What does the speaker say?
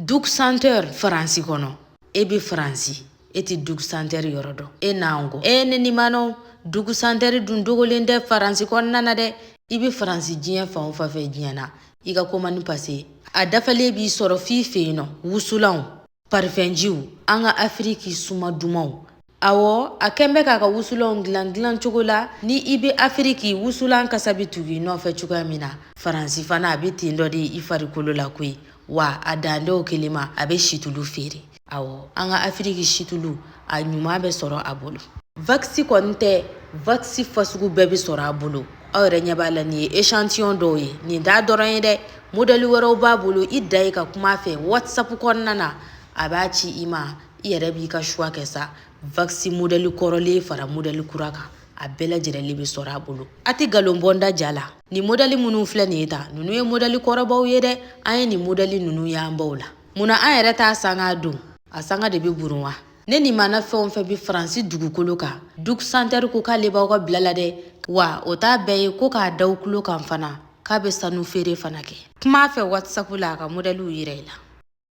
Duk Senteur Faransi kɔnɔ. E bɛ Faransi, e tɛ Duk Senteur yɔrɔ dɔn. E n'an kɔ. E ne nimanaw, Duk Senteur dun dogolen tɛ Faransi kɔnɔna na dɛ. I bɛ Faransi diɲɛ fan o fan fɛ diɲɛ na, i ka commande passer. A dafalen b'i sɔrɔ f'i fɛ yen nɔ. Wusulanw, parifɛnjiw, an ka Afiriki suma dumanw. Awɔ, a kɛn bɛ k'a ka wusulanw dilan dilan cogo la ni i bɛ Afiriki wusulan kasa bɛ tugu i nɔfɛ cogoya min na, Faransi fana a bɛ ten dɔ de i farikolo la koyi. Wa a dan tɛ o kelen ma, a bɛ situlu feere. Awɔ, an ka Afiriki situlu a ɲuman bɛ sɔrɔ a bolo. Wax kɔni tɛ, wax fasugu bɛɛ bɛ sɔrɔ a bolo. Aw yɛrɛ ɲɛ b'a la nin ye échantillon dɔw ye. Nin t'a dɔrɔn ye dɛ, modèle wɛrɛw b'a bolo. I dan ye ka kuma a fɛ WhatsApp kɔnɔna na, a b'a ci i ma. I yɛrɛ b'i ka choix kɛ sa. Wax modèle kɔrɔlen fara modèle kura kan, a bɛɛ lajɛlen bɛ sɔrɔ a bolo. A tɛ nkalon bɔ n da ja la. Nin modèle minnu filɛ nin ye tan, ninnu ye modèle kɔrɔbaw ye dɛ. An ye nin modèle ninnu y'an baw la. Munna an yɛrɛ t'a san k'a don? A sanga de bɛ burun wa? Ne nimana fɛn o fɛn bɛ Faransi dugukolo kan, Duk Senteur ko k'ale b'aw ka bila la dɛ. Wa o t'a bɛɛ ye ko k'a da u tulo kan fana k'a bɛ sanu feere fana kɛ. Kuma a fɛ WhatsApp la a ka modèlew yira i la.